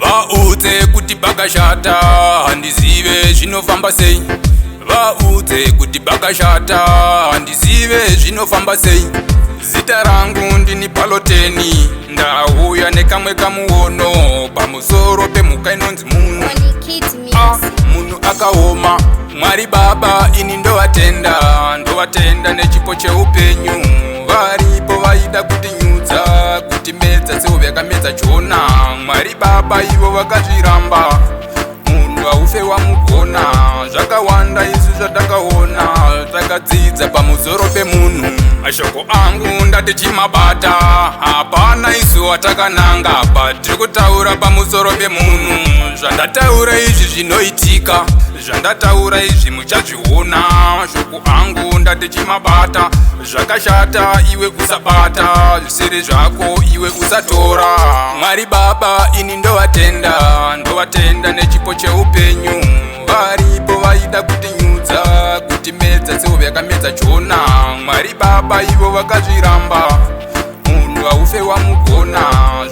Vaudze kuti pakashata, handizive zvinofamba sei. Vaudze kuti pakashata, handizive zvinofamba sei. Zita rangu ndini Paloteni, ndauya nekamwe kamuono pamusoro pemhuka inonzi munhu. Ah, munhu akaoma. Mwari Baba, ini ndovatenda, ndovatenda nechipo cheupenyu. Varipo vaida kutinyudza, kutimedza sehove yakamedza Jona. Mwari Baba ivo vakazviramba. Munhu haufe wamugona. Zvakawanda isu zvatakaona, takadzidza pamusoro pemunhu. Mashoko angu ndati chimabata, hapana isu watakananga patiri kutaura pamusoro pemunhu. Zvandataura izvi zvinoitika, zvandataura izvi muchazviona. Mashoko angu ndati chimabata, zvakashata iwe usabata, zvisiri zvako iwe usatora. Mwari Baba, ini ndovatenda, ndovatenda nechipo cheupenyu. Varipo vaida kutinyudza, kutimedza sehove yakamedza Jona. Mwari Baba ivo vakazviramba. Munhu haufe wamugona.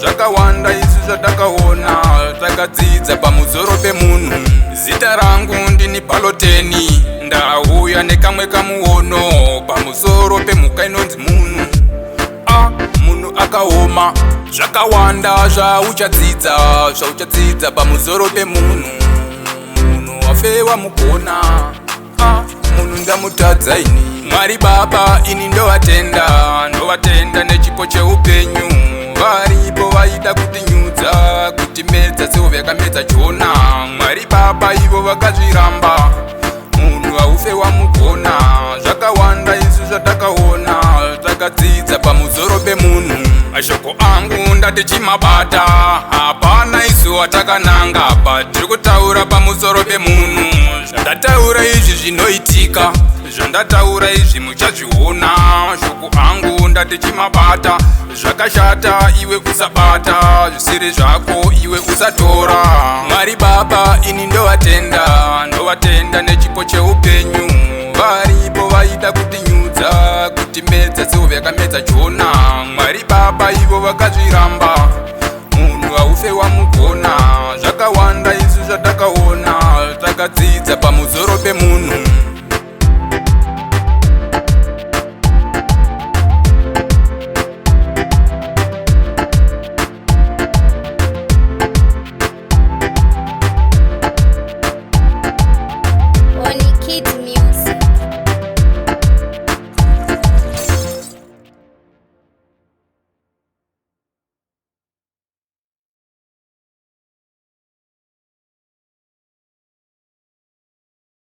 Zvakawanda isu zvatakaona, takadzidza pamusoro pemunhu. Zita rangu ndini Paloteni, ndauya nekamwe kamuono pamusoro pemhuka inonzi munhu. Ah, munhu akaoma. Zvakawanda zvauchadzidza, zvauchadzidza pamusoro pemunhu. Munhu wafe wamugona. Ah, munhu ndamutadza ini. Mwari Baba, ini ndovatenda, ndovatenda nechipo cheupenyu. Varipo vaida kutinyudza, kutimedza sehove yakamedza Jona. Mwari Baba ivo vakazviramba. Munhu haufe wamugona. Zvakawanda isu zvatakaona, takadzidza pamusoro pemunhu. Mashoko angu ndati chimabata, hapana isu watakananga patiri kutaura pamusoro pemunhu. Zvandataura izvi zvinoitika, zvandataura izvi muchazviona. Mashoko angu ndati chimabata, zvakashata iwe usabata, zvisiri zvako iwe usatora. Mwari Baba, ini ndovatenda, ndovatenda nechipo cheupenyu. Varipo vaida kutinyudza, kutimedza sehove yakamedza Jona. Mwari Baba ivo vakazviramba. Munhu haufe wamugona.